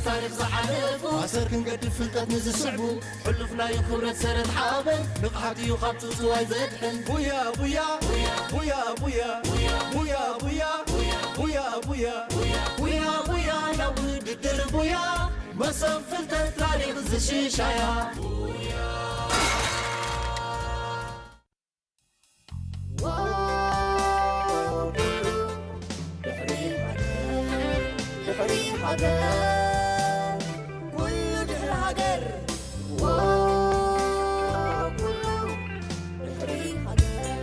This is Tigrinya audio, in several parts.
ታሪኽ ዝሓለፉ ኣሰር ክንገድፍ ፍልጠት ንዝስዕቡ ሕሉፍ ናይ ክብረት ሰረት ሓበን ንቕሓት እዩ ካብ ጽውጽዋይ ዘድሕን። ቡያ ቡያ ቡያ ቡያ ቡያ ቡያ ቡያ ቡያ ቡያ ቡያ ቡያ ናብ ውድድር ቡያ መሰብ ፍልጠት ታሪኽ ዝሽሻያ። ድሕሪ ሃገር፣ ድሕሪ ሃገር፣ ኩሉ ድሕሪ ሃገር። ኩሉ ድሕሪ ሃገር።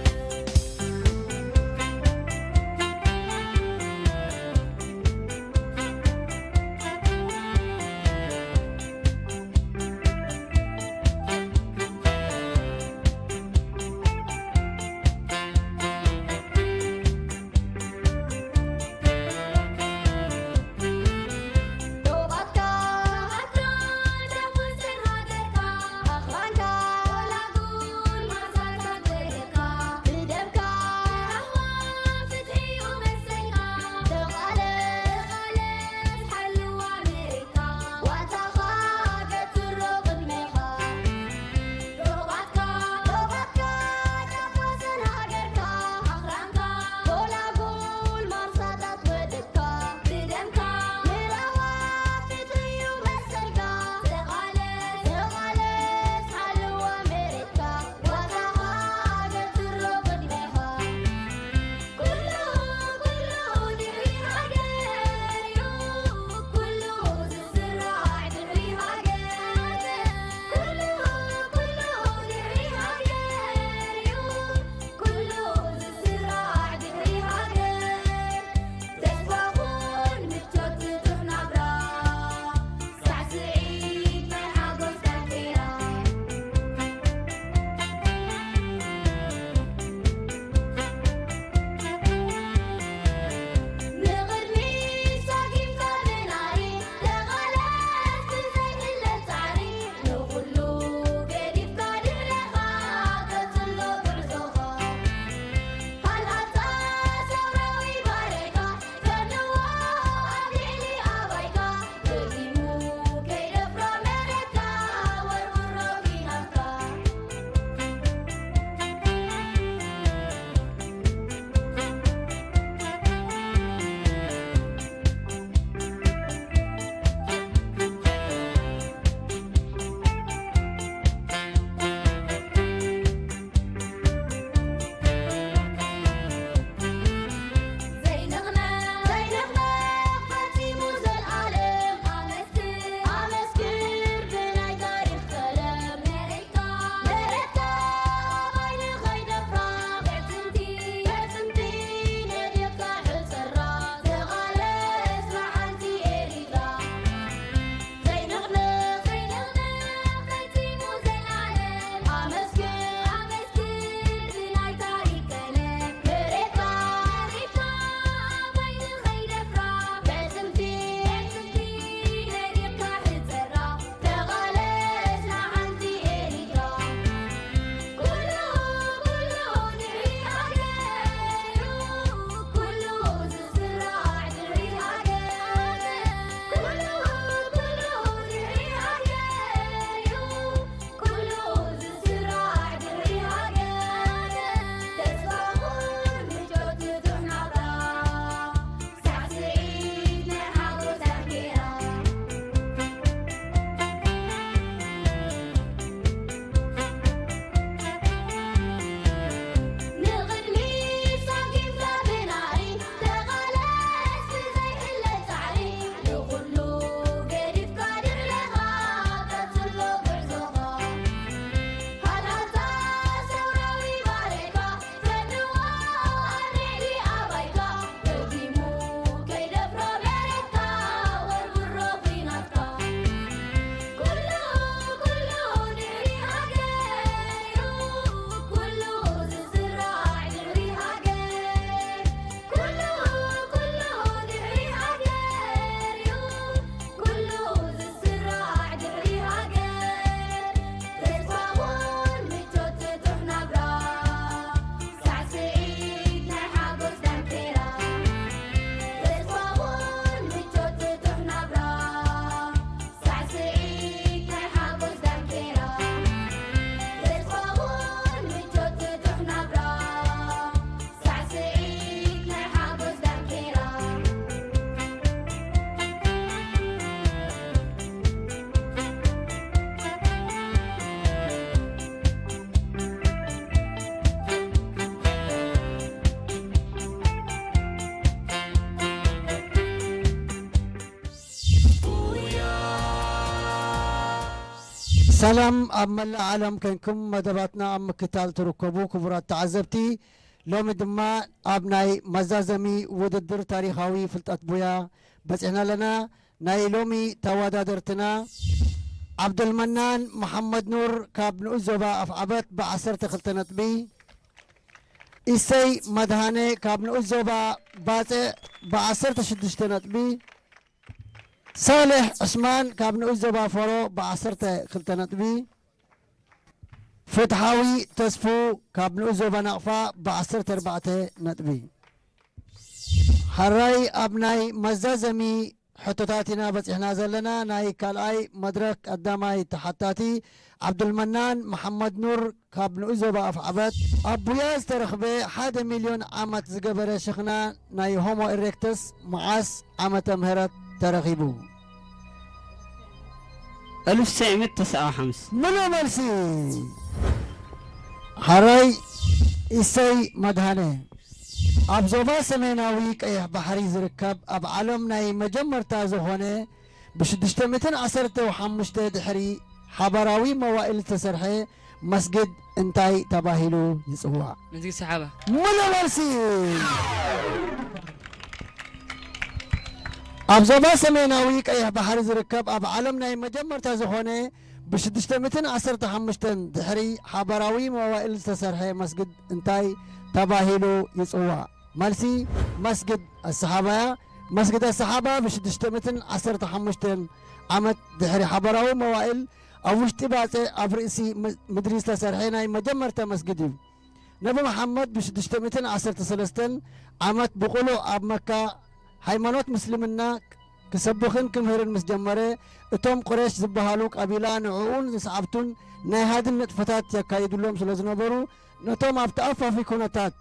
ሰላም ኣብ መላእ ዓለም ኮንኩም መደባትና ኣብ ምክታል ትርከቡ ክቡራት ተዓዘብቲ፣ ሎሚ ድማ ኣብ ናይ መዛዘሚ ውድድር ታሪኻዊ ፍልጠት ቡያ በጺሕና ኣለና። ናይ ሎሚ ተወዳደርትና፣ ዓብደልመናን መሓመድ ኑር ካብ ንኡስ ዞባ ኣፍዓበት ብዓሰርተ ክልተ ነጥቢ፣ ኢሰይ መድሃነ ካብ ንኡስ ዞባ ባጽዕ ብዓሰርተ ሽዱሽተ ነጥቢ፣ ሳልሕ ዑስማን ካብ ንኡስ ዞባ ፈሮ ብዓሰርተ ክልተ ነጥቢ፣ ፍትሓዊ ተስፉ ካብ ንኡስ ዞባ ናቕፋ ብዓሰርተ ኣርባዕተ ነጥቢ። ሓራይ ኣብ ናይ መዛዘሚ ሕቶታት ኢና በጺሕና ዘለና። ናይ ካልኣይ መድረኽ ቀዳማይ ተሓታቲ ዓብዱልመናን መሓመድ ኑር ካብ ንኡስ ዞባ ኣፍዓበት፣ ኣብ ቡያ ዝተረኽበ ሓደ ሚልዮን ዓመት ዝገበረ ሸኽና ናይ ሆሞ ኢሬክተስ መዓስ ዓመተ ምህረት ተረኺቡ? ألف وتسعمية وتسعة وخمسين. ምሉእ መልሲ። ሓራይ ኢሰይ መድሃነ። ኣብ ዞባ ሰሜናዊ ቀይሕ ባሕሪ ዝርከብ ኣብ ዓለም ናይ መጀመርታ ዝኾነ ብሽዱሽተ ሚእትን ዓሰርተ ሓሙሽተ ድሕሪ ሓባራዊ መዋእል ዝተሰርሐ መስጊድ እንታይ ተባሂሉ ይጽዋዕ? መስጊድ ሰሓባ። ምሉእ መልሲ። ኣብ ዞባ ሰሜናዊ ቀይሕ ባሕሪ ዝርከብ ኣብ ዓለም ናይ መጀመርታ ዝኾነ ብሽዱሽተ ሚእትን ዓሰርተ ሓሙሽተን ድሕሪ ሓባራዊ መዋእል ዝተሰርሐ መስጊድ እንታይ ተባሂሉ ይጽዋዕ? መልሲ፣ መስጊድ ኣሰሓባ እያ። መስጊድ ኣሰሓባ ብሽዱሽተ ሚእትን ዓሰርተ ሓሙሽተን ዓመት ድሕሪ ሓባራዊ መዋእል ኣብ ውሽጢ ባጽዕ ኣብ ርእሲ ም- ምድሪ ዝተሰርሐ ናይ መጀመርታ መስጊድ እዩ። ነቢ መሓመድ ብሽዱሽተ ሚእትን ዓሰርተ ሰለስተን ዓመት ብቕሉዕ ኣብ መካ ሃይማኖት ምስልምና ክሰብኽን ክምህርን ምስ ጀመረ፣ እቶም ቁሬሽ ዝበሃሉ ቀቢላ ንዕኡን ንሰዓብቱን ናይ ሃድን ንጥፈታት የካይድሎም ስለ ዝነበሩ፣ ነቶም ኣብ ተኣፋፊ ኩነታት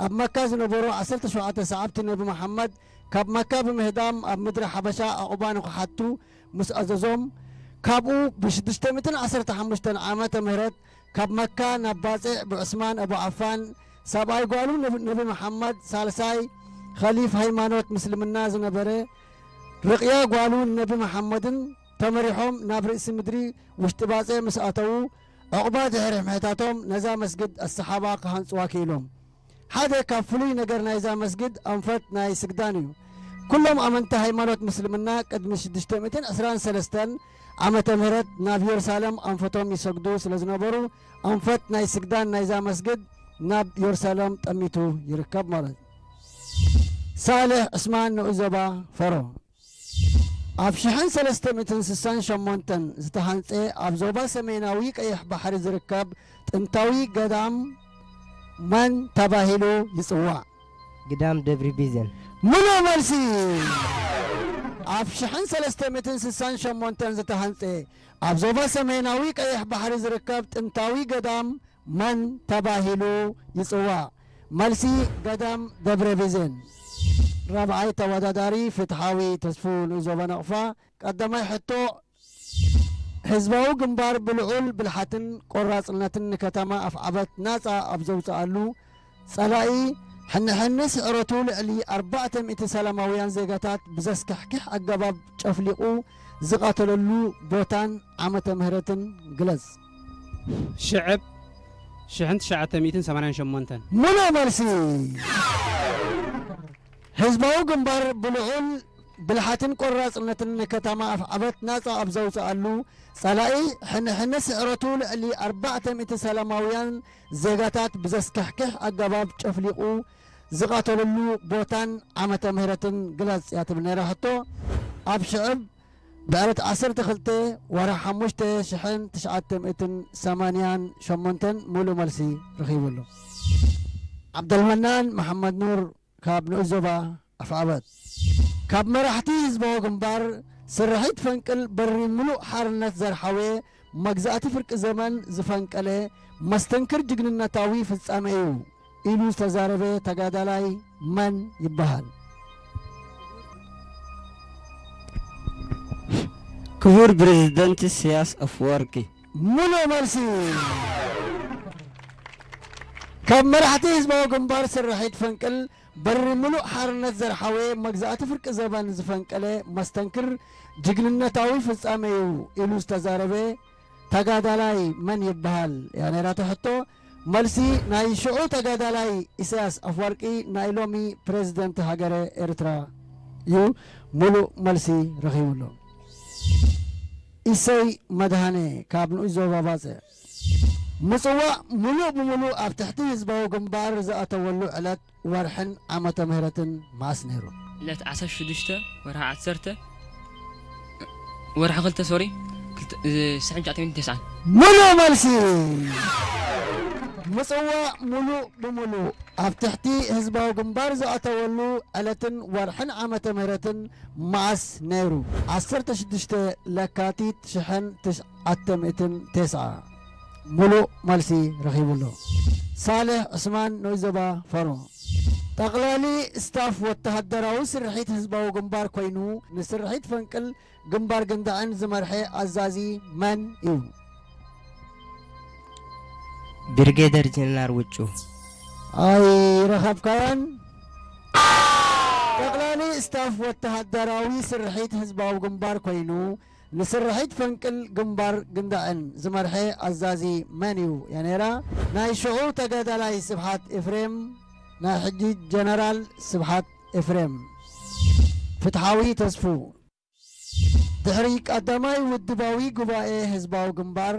ኣብ መካ ዝነበሩ ዓሰርተ ሸውዓተ ሰዓብቲ ነቢ መሓመድ ካብ መካ ብምህዳም ኣብ ምድሪ ሓበሻ ዕቑባ ንኽሓቱ ምስ ኣዘዞም፣ ካብኡ ብሽዱሽተ ሚእትን ዓሰርተ ሓሙሽተን ዓመተ ምህረት ካብ መካ ናብ ባጽዕ ብዑስማን ኣቡ ዓፋን ሰብኣይ ጓሉ ነብ- ነቢ መሓመድ ሳልሳይ ኸሊፍ ሃይማኖት ምስልምና ዝነበረ ርቕያ ጓሉ ነቢ መሓመድን ተመሪሖም ናብ ርእሲ ምድሪ ውሽጢ ባጽዕ ምስ ኣተዉ ዕቑባ ድሕሪ ምሕታቶም ነዛ መስጊድ ኣሰሓባ ክሃንጽዋ ክኢሎም። ሓደ ካብ ፍሉይ ነገር ናይዛ መስጊድ ኣንፈት ናይ ስግዳን እዩ። ኩሎም ኣመንቲ ሃይማኖት ምስልምና ቅድሚ ሽዱሽተ ሚእትን ዕስራን ሰለስተን ዓመተ ምህረት ናብ ዮርሳለም ኣንፈቶም ይሰግዱ ስለ ዝነበሩ ኣንፈት ናይ ስግዳን ናይዛ መስጊድ ናብ ዮርሳለም ጠሚቱ ይርከብ ማለት እዩ። ሳልሕ ዕስማን ንኡስ ዞባ ፈሮ። ኣብ ሽሕን ሰለስተ ሚእትን ስሳን ሸሞንተን ዝተሃንጸ ኣብ ዞባ ሰሜናዊ ቀይሕ ባሕሪ ዝርከብ ጥንታዊ ገዳም መን ተባሂሉ ይጽዋዕ? ግዳም ደብሪ ቢዘን። ምሉእ መልሲ። ኣብ ሽሕን ሰለስተ ሚእትን ስሳን ሸሞንተን ዝተሃንጸ ኣብ ዞባ ሰሜናዊ ቀይሕ ባሕሪ ዝርከብ ጥንታዊ ገዳም መን ተባሂሉ ይጽዋዕ? መልሲ፣ ገዳም ደብረ ቢዘን። ራብዓይ ተወዳዳሪ ፍትሓዊ ተስፉ ንኡስ ዞባ ናቕፋ። ቀዳማይ ሕቶ፣ ህዝባዊ ግንባር ብልዑል ብልሓትን ቆራጽነትን ንከተማ ኣፍዓበት ናጻ ኣብ ዘውጽኣሉ፣ ጸላኢ ሕንሕኒ ስዕረቱ ልዕሊ ኣርባዕተ ሚእቲ ሰላማውያን ዜጋታት ብዘስካሕክሕ ኣገባብ ጨፍሊቑ ዝቐተለሉ ቦታን ዓመተ ምህረትን ግለጽ። ሽዕብ ሽሕን ትሽዓተ ሚእትን ሰማንያን ሸሞንተን። ምሉእ መልሲ። ህዝባዊ ግንባር ብልዑል ብልሓትን ቆራጽነትን ንከተማ ኣፍዓበት ናጻ ኣብ ዘውጽኣሉ፣ ጸላኢ ሕንሕኒ ስዕረቱ ልዕሊ ኣርባዕተ ሚእቲ ሰላማውያን ዜጋታት ብዘስካሕክሕ ኣገባብ ጨፍሊቑ ዝቐተለሉ ቦታን ዓመተ ምህረትን ግለጽ እያ ትብል ነይራ ሕቶ። ኣብ ሽዕብ ብዕለት ዓሰርተ ክልተ ወርሒ ሓሙሽተ ሽሕን ትሽዓተ ሚእትን ሰማንያን ሸሞንተን ምሉእ መልሲ ረኺቡ ኣሎ። ዓብደልመናን መሓመድ ኑር ካብ ንኡስ ዞባ ኣፍዓበት። ካብ መራሕቲ ህዝባዊ ግንባር ስርሒት ፈንቅል በሪ ምሉእ ሓርነት ዘርሓወ መግዛእቲ ፍርቂ ዘመን ዝፈንቀለ መስተንክር ጅግንነታዊ ፍጻመ እዩ ኢሉ ዝተዛረበ ተጋዳላይ መን ይበሃል? ክቡር ፕሬዝደንት ኢሳያስ ኣፈወርቂ። ምሉእ መልሲ። ካብ መራሕቲ ህዝባዊ ግንባር ስርሒት ፈንቅል በሪ ምሉእ ሓርነት ዘርሓወ መግዛእቲ ፍርቂ ዘበን ዝፈንቀለ መስተንክር ጅግንነታዊ ፍጻመ እዩ ኢሉ ዝተዛረበ ተጋዳላይ መን ይበሃል እያ ነይራ እቲ ሕቶ። መልሲ ናይ ሽዑ ተጋዳላይ ኢሳያስ ኣፍወርቂ ናይ ሎሚ ፕሬዝደንት ሃገረ ኤርትራ እዩ። ሙሉእ መልሲ ረኺቡ ኣሎ። ኢሰይ መድሃኔ ካብ ንኡስ ዞባ ባጽዕ። ምጽዋዕ ሙሉእ ብምሉእ ኣብ ትሕቲ ህዝባዊ ግንባር ዝኣተወሉ ዕለት፣ ወርሕን ዓመተ ምህረትን መዓስ ነይሩ? ዕለት ዓሰርተ ሽዱሽተ ወርሒ ዓሰርተ፣ ወርሒ ክልተ፣ ሶሪ፣ ክልተ፣ እ፣ ሽሕን ትሽዓተ ሚእትን ተስዓን። ሙሉእ መልሲ። ምጽዋዕ ሙሉእ ብምሉእ ኣብ ትሕቲ ህዝባዊ ግንባር ዝኣተወሉ ዕለትን ወርሕን ዓመተ ምህረትን መዓስ ነይሩ? ዓሰርተ ሽዱሽተ ለካቲት ሽሕን ትሽዓተ ሚእትን ተስዓ። ሙሉእ መልሲ ረኺቡ ኣሎ። ሳልሕ ዑስማን፣ ንኡስ ዞባ ፈሮ። ጠቕላሊ ስታፍ ወተሃደራዊ ስርሒት ህዝባዊ ግንባር ኮይኑ፣ ንስርሒት ፈንቅል ግንባር ግንዳዕን ዝመርሐ ኣዛዚ መን እዩ? ብርጌደር ጀነራል ውጩ። ኣይረኸብካዮን። ጠቕላሊ ስታፍ ወተሃደራዊ ስርሒት ህዝባዊ ግንባር ኮይኑ፣ ንስርሒት ፈንቅል ግንባር ግንዳዕን ዝመርሐ ኣዛዚ መን እዩ? እያ ነይራ ናይ ሽዑ ተጋዳላይ ስብሓት ኤፍሬም፣ ናይ ሕጂ ጀነራል ስብሓት ኤፍሬም። ፍትሓዊ ተስፉ። ድሕሪ ቀዳማይ ውድባዊ ጉባኤ ህዝባዊ ግንባር፣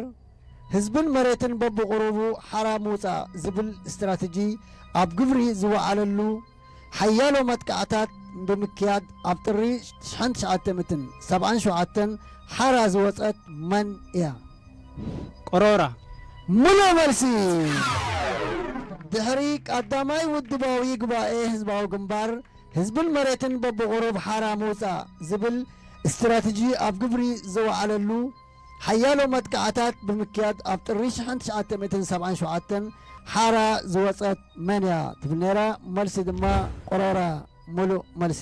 ህዝብን መሬትን በብቑሩቡ ሓራ ምውጻእ ዝብል ስትራተጂ ኣብ ግብሪ ዝወዓለሉ ሓያሎ መጥቃዕታት ብምክያድ፣ ኣብ ጥሪ ሽሕን ትሽዓተ ሚእትን ሰብዓን ሸውዓተን ሓራ ዝወጸት መን እያ? ቆሮራ። ሙሉእ መልሲ። ድሕሪ ቀዳማይ ውድባዊ ጉባኤ ህዝባዊ ግንባር፣ ህዝብን መሬትን በብቑሩብ ሓራ ምውጻእ ዝብል ስትራተጂ ኣብ ግብሪ ዝወዓለሉ ሓያሎ መጥቃዕታት ብምክያድ፣ ኣብ ጥሪ ሽሕን ትሽዓተ ሚእትን ሰብዓን ሸውዓተን ሓራ ዝወጸት መን እያ ትብል ነይራ? መልሲ ድማ ቆሮራ። ሙሉእ መልሲ።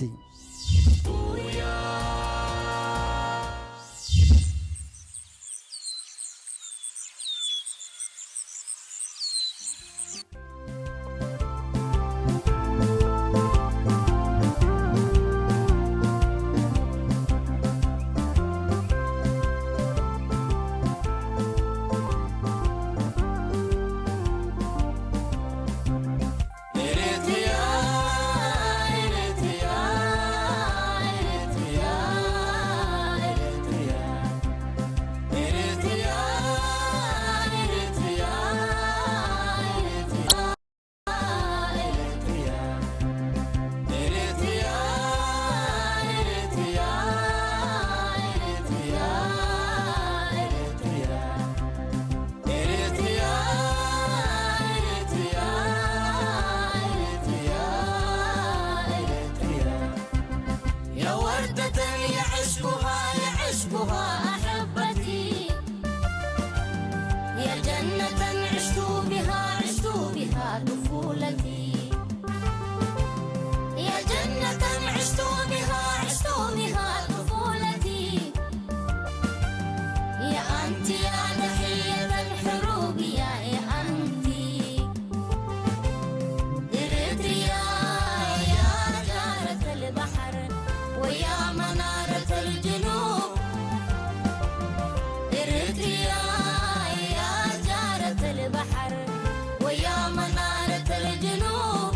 يا وردة يعشقها، يعشقها أحبتي. يا جنة عشت بها، عشت بها طفولتي. يا جنة عشت بها، عشت بها طفولتي. يا أنت يا ضحية الحروب، يا، يا أنت. إريتريا يا جارة البحر ويا منارة الجنوب. إريتريا يا جارة البحر ويا منارة الجنوب.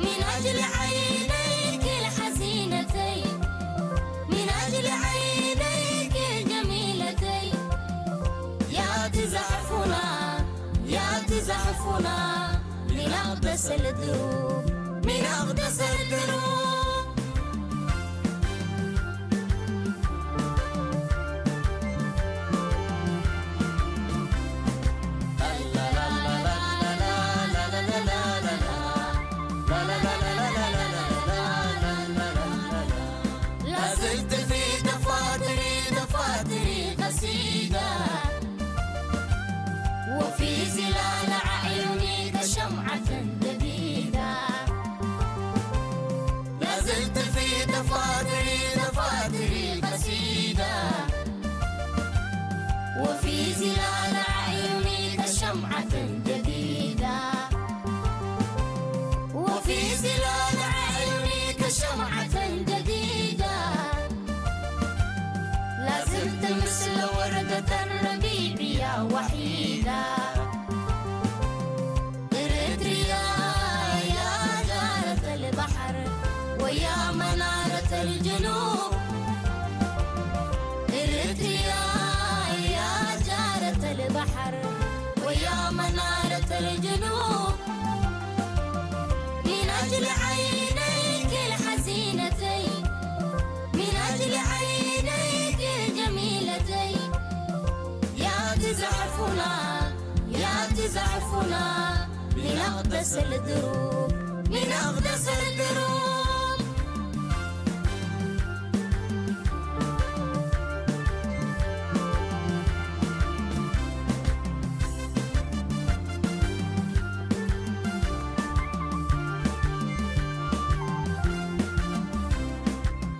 من أجل عينيك الحزينتين، من أجل عينيك الجميلتين، يا تزحفنا، يا تزحفنا من أقدس الدروب، من أقدس الدروب. لا زلت في دفاتري، دفاتري قصيدة، وفي ظلال أعيني كشمعة جديدة. البحر ويا منارة الجنوب، من أجل عينيك الحزينتين، من أجل عينيك الجميلتين، يا تزعفنا، يا تزعفنا من أقدس الدروب، من أقدس الدروب.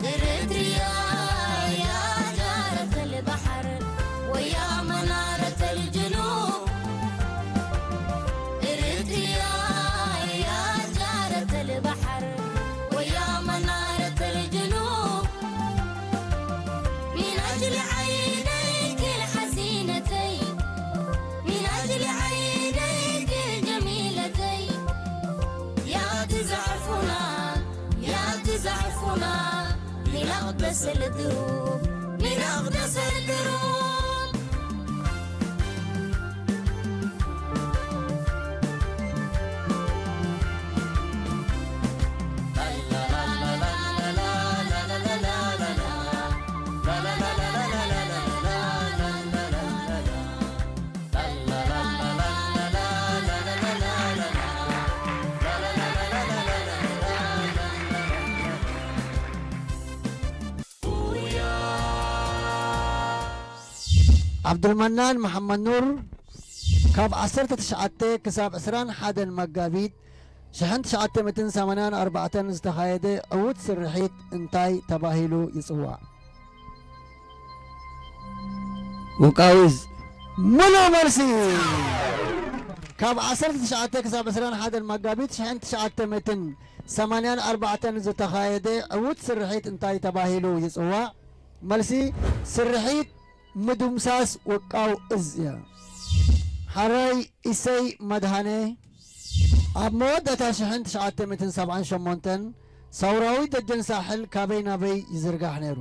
إريتريا يا جارة البحر ويا منارة الجنوب. إريتريا يا جارة البحر ويا منارة الجنوب. من أجل عينيك الحزينتين، من أجل عينيك الجميلتين، يا تزعفنا، يا تزعفنا من أقدس الدروب، من أقدس الدروب. ዓብዱልመናን መሓመድ ኑር፣ ካብ ዓሰርተ ትሽዓተ ክሳብ ዕስራን ሓደን መጋቢት ሽሕን ትሽዓተ ሚእትን ሰማንያን ኣርባዕተን ዝተኻየደ ዕዉት ስርሒት እንታይ ተባሂሉ ይጽዋዕ? ውቃውዝ። ምሉእ መልሲ። ካብ ዓሰርተ ትሽዓተ ክሳብ ዕስራን ሓደን መጋቢት ሽሕን ትሽዓተ ሚእትን ሰማንያን ኣርባዕተን ዝተኻየደ ዕዉት ስርሒት እንታይ ተባሂሉ ይጽዋዕ? መልሲ፣ ስርሒት ምድምሳስ ውቃው እዝ እያ። ሓራይ ኢሰይ መድሃነ፣ ኣብ መወዳእታ ሽሕን ትሽዓተ ሚእትን ሰብዓን ሸሞንተን ሰውራዊ ደጀን ሳሕል ካበይ ናበይ ይዝርጋሕ ነይሩ?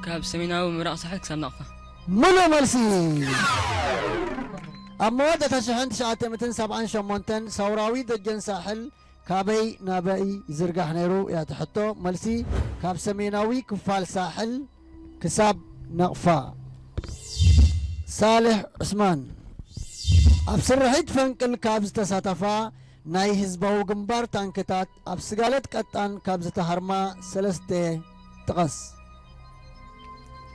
ካብ ሰሜናዊ ምብራቕ ሳሕል ክሳብ ናቕፋ። ምሉእ መልሲ። ኣብ መወዳእታ ሽሕን ትሽዓተ ሚእትን ሰብዓን ሸሞንተን ሰውራዊ ደጀን ሳሕል ካበይ ናበይ ይዝርጋሕ ነይሩ እያ ትሕቶ። መልሲ፣ ካብ ሰሜናዊ ክፋል ሳሕል ክሳብ ናቕፋ። ሳልሕ ዑስማን፣ ኣብ ስርሒት ፈንቅል ካብ ዝተሳተፋ ናይ ህዝባዊ ግንባር ታንክታት ኣብ ስጋለት ቀጣን ካብ ዝተሃርማ ሰለስተ ጥቐስ።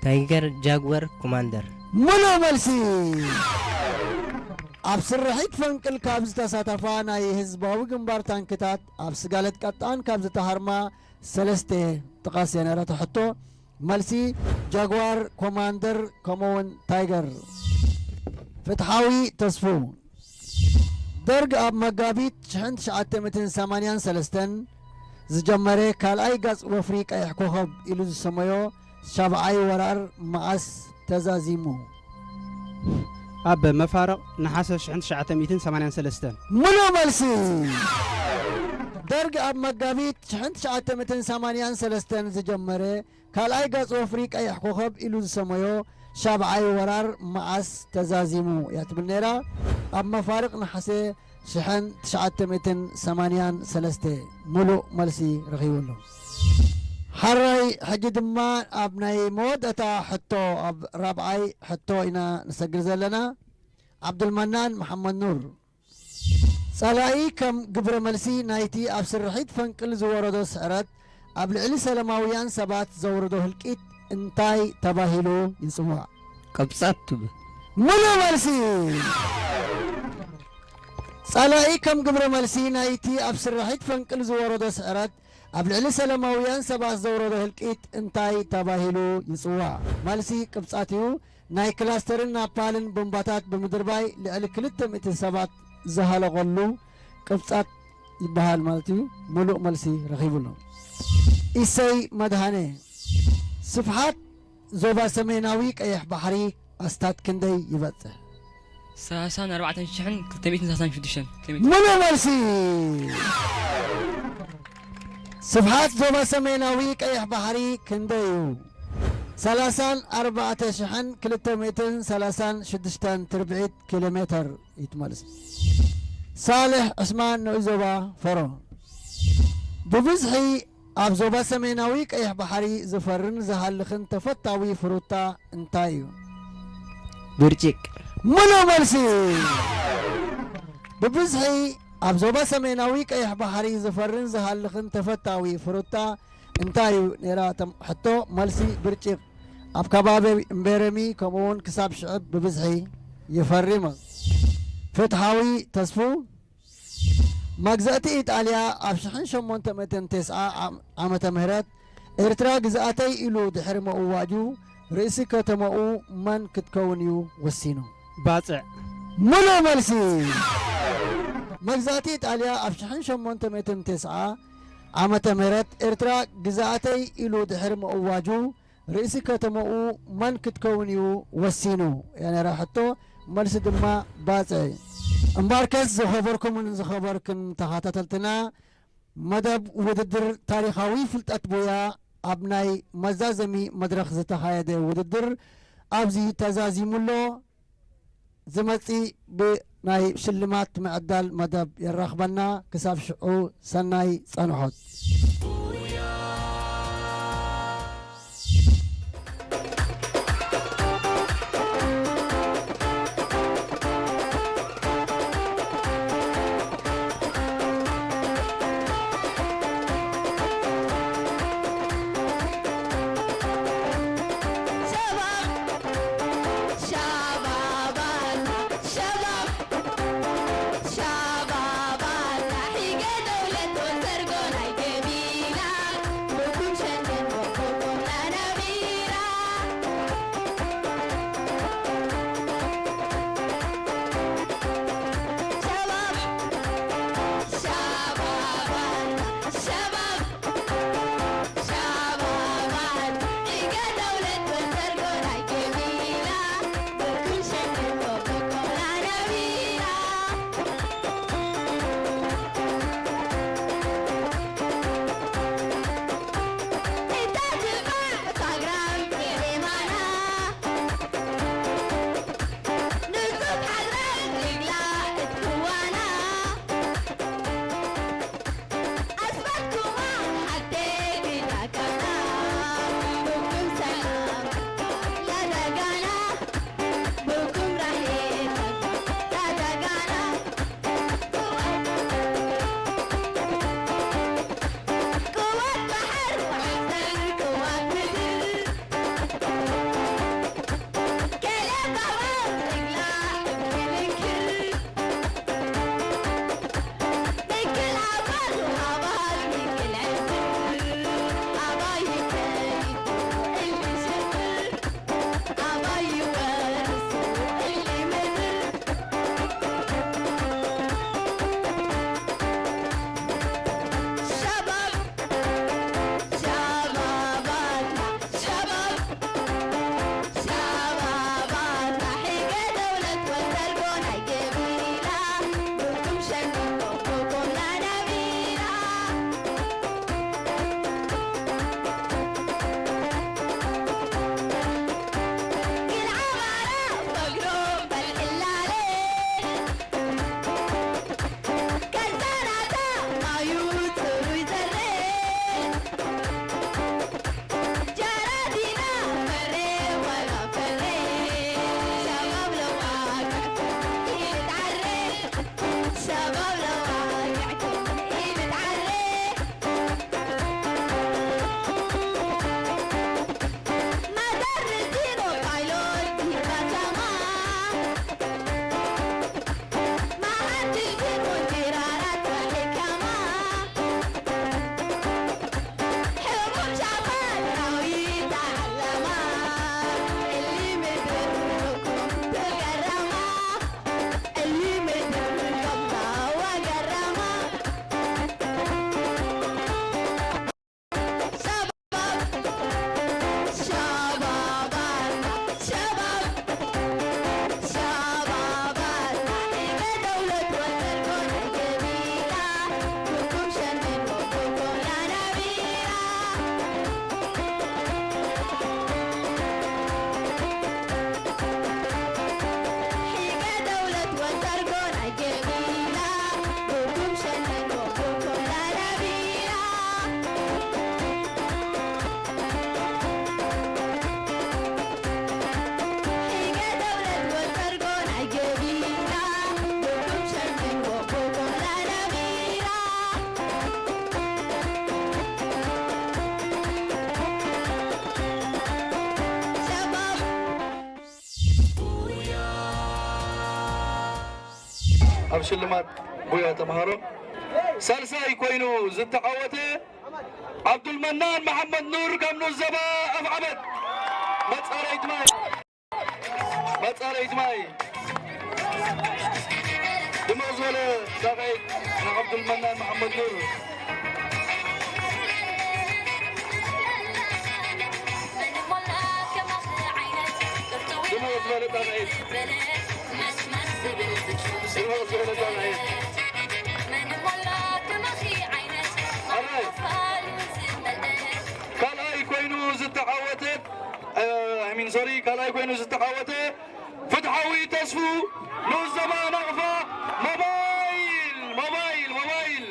ታይገር፣ ጃግወር፣ ኮማንደር። ምሉእ መልሲ። ኣብ ስርሒት ፈንቅል ካብ ዝተሳተፋ ናይ ህዝባዊ ግንባር ታንክታት ኣብ ስጋለት ቀጣን ካብ ዝተሃርማ ሰለስተ ጥቐስ እያ ነይራታ ሕቶ። መልሲ፣ ጃግዋር፣ ኮማንደር፣ ከምኡውን ታይገር። ፍትሓዊ ተስፉ፣ ደርግ ኣብ መጋቢት ሽሕን ትሽዓተ ሚእትን ሰማንያን ሰለስተን ዝጀመረ ካልኣይ ገጽ ወፍሪ ቀይሕ ኮኸብ ኢሉ ዝሰመዮ ሻብዓይ ወራር መዓስ ተዛዚሙ? ኣብ መፋርቕ ነሓሰ ሽሕን ትሽዓተ ሚእትን ሰማንያን ሰለስተን። ምሉእ መልሲ። ደርግ ኣብ መጋቢት ሽሕን ትሽዓተ ሚእትን ሰማንያን ሰለስተን ዝጀመረ ካልኣይ ገጽ ወፍሪ ቀይሕ ኮኸብ ኢሉ ዝሰመዮ ሻብዓይ ወራር መዓስ ተዛዚሙ እያ ትብል ነይራ። ኣብ መፋርቕ ነሓሰ ሽሕን ትሽዓተ ሚእትን ሰማንያን ሰለስተ። ምሉእ መልሲ ረኺቡ ኣሎ። ሓራይ፣ ሕጂ ድማ ኣብ ናይ መወዳእታ ሕቶ፣ ኣብ ራብዓይ ሕቶ ኢና ንሰግር ዘለና። ዓብዱልመናን መሓመድ ኑር፣ ጸላኢ ከም ግብረ መልሲ ናይቲ ኣብ ስርሒት ፈንቅል ዝወረዶ ስዕረት ኣብ ልዕሊ ሰላማውያን ሰባት ዘውረዶ ህልቂት እንታይ ተባሂሉ ይጽዋዕ? ቅብጸት ትብል። ምሉእ መልሲ። ጸላኢ ከም ግብረ መልሲ ናይቲ ኣብ ስርሒት ፈንቅል ዝወረዶ ስዕረት ኣብ ልዕሊ ሰላማውያን ሰባት ዘውረዶ ህልቂት እንታይ ተባሂሉ ይጽዋዕ? መልሲ፣ ቅብጻት እዩ። ናይ ክላስተርን ናፓልን ቦምባታት ብምድርባይ ልዕሊ ክልተ ሚእቲ ሰባት ዝሃለቐሉ ቅብጻት ይበሃል ማለት እዩ። ምሉእ መልሲ ረኺቡ ኣሎ። ኢሰይ መድሃነ፣ ስፍሓት ዞባ ሰሜናዊ ቀይሕ ባሕሪ ኣስታት ክንደይ ይበጽሕ? ሰላሳን ኣርባዕተን ሽሕን ክልተ ሚእትን ሰላሳን ሽዱሽተን ኪሎ ሜትር። ምሉእ መልሲ። ስፍሓት ዞባ ሰሜናዊ ቀይሕ ባሕሪ ክንደይ እዩ? ሰላሳን ኣርባዕተ ሽሕን ክልተ ሚእትን ሰላሳን ሽዱሽተን ትርብዒት ኪሎ ሜተር እዩ እቲ መልሲ። ሳልሕ ዕስማን ንኡስ ዞባ ፈሮ። ብብዝሒ ኣብ ዞባ ሰሜናዊ ቀይሕ ባሕሪ ዝፈርን ዝሃልኽን ተፈታዊ ፍሩታ እንታይ እዩ? ብርጭቅ። ምሉእ መልሲ። ብብዝሒ ኣብ ዞባ ሰሜናዊ ቀይሕ ባሕሪ ዝፈርን ዝሃልኽን ተፈታዊ ፍሩታ እንታይ እዩ ነይራ? ተም-፣ ሕቶ፣ መልሲ ብርጭቅ። ኣብ ከባቢ እምቤረሚ ከምኡ እውን ክሳብ ሽዕብ ብብዝሒ ይፈሪ። ፍትሓዊ ተስፉ። መግዛእቲ ኢጣልያ ኣብ ሽሕን ሸሞንተ ሚእትን ተስዓ ዓም-፣ ዓመተ ምህረት ኤርትራ ግዝኣተይ ኢሉ ድሕሪ ምእዋጁ ርእሲ ከተማኡ መን ክትከውን እዩ ወሲኑ? ባጽዕ። ምሉእ መልሲ። መግዛእቲ ኢጣልያ ኣብ ሽሕን ሸሞንተ ሚእትን ተስዓ ዓመተ ምህረት ኤርትራ ግዝኣተይ ኢሉ ድሕሪ ምእዋጁ ርእሲ ከተማኡ መን ክትከውን እዩ ወሲኑ? እያ ነይራ ሕቶ። መልሲ ድማ ባጽዕ። እምበርከስ ዝኸበርኩምን ዝኸበርክን ተኸታተልትና፣ መደብ ውድድር ታሪኻዊ ፍልጠት ቡያ ኣብ ናይ መዛዘሚ መድረኽ ዝተኻየደ ውድድር ኣብዚ ተዛዚሙ ኣሎ። ዝመጽእ ብናይ ሽልማት ምዕዳል መደብ የራኽበና። ክሳብ ሽዑ ሰናይ ጸንሖት። ኣብ ሽልማት ጉያ ተምሃሮ ሳልሳይ ኮይኑ ዝተዓወተ ዓብዱልመናን መሓመድ ኑር ካብ ንኡስ ዞባ ኣፍዓበት። መጻረይት ማይ፣ መጻረይት ማይ። ድምቕ ዝበለ ሳዕስዒት ንዓብዱልመናን መሓመድ ኑር። ድምቕ ዝበለ ሳዕስዒት። ድምቕ ዝበለ ሳዕስዒት። ኣራይ። ካልኣይ ኮይኑ ዝተዓወተ፣ እ፣ I mean, sorry፣ ካልኣይ ኮይኑ ዝተዓወተ ፍትሓዊ ተስፉ ንኡስ ዞባ ናቕፋ ሞባይል፣ ሞባይል፣ ሞባይል።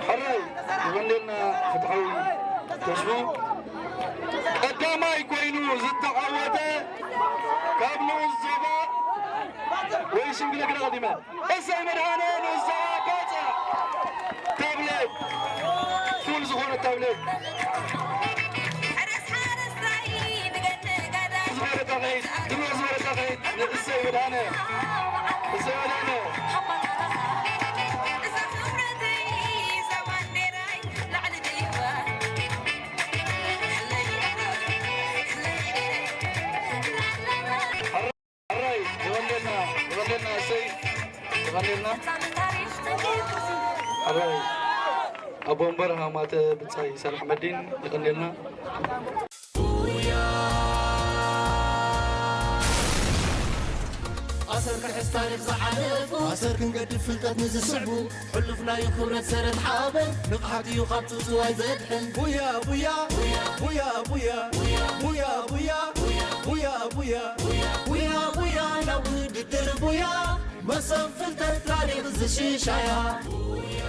ሕራይ ይቐንየልና ፍትሓዊ ተስፉ። ቀዳማይ ኮይኑ ዝተዓወተ ካብ ንኡስ ዞባ ወይ ሽንግለ ግዳ ቀዲመ እሰይ መድሃነ ንኡስ ዞባ ባጽዕ ታብሌት፣ ፉል ዝኾነ ታብሌት። ዝበለ ጣቕዒት፣ ድሮ ዝበለ ጣቕዒት ንእሰይ መድሃነ፣ እሰይ መድሃነ። ሕራይ፣ የቐንየልና፣ የቐንየልና፣ እሰይ፣ የቐንየልና። ሕራይ፣ ኣቦ ወንበር ሃማተ ብጻይ ሳልሕ መዲን፣ የቐንየልና። ኣሰር ክሕዝ ታሪኽ ዝሓለፉ፣ ኣሰር ክንገድፍ ፍልጠት ንዝስዕቡ፣ ሕሉፍ ናይ ክብረት ሰረት ሓበን፣ ንቕሓት እዩ ካብ ጽውጽዋይ ዘድሕን። ቡያ፣ ቡያ፣ ቡያ፣ ቡያ፣ ቡያ፣ ቡያ፣ ቡያ፣ ቡያ፣ ቡያ፣ ቡያ፣ ናብ ውድድር ቡያ፣ መሶብ ፍልጠት ታሪኽ ዝሽሻያ። ቡያ።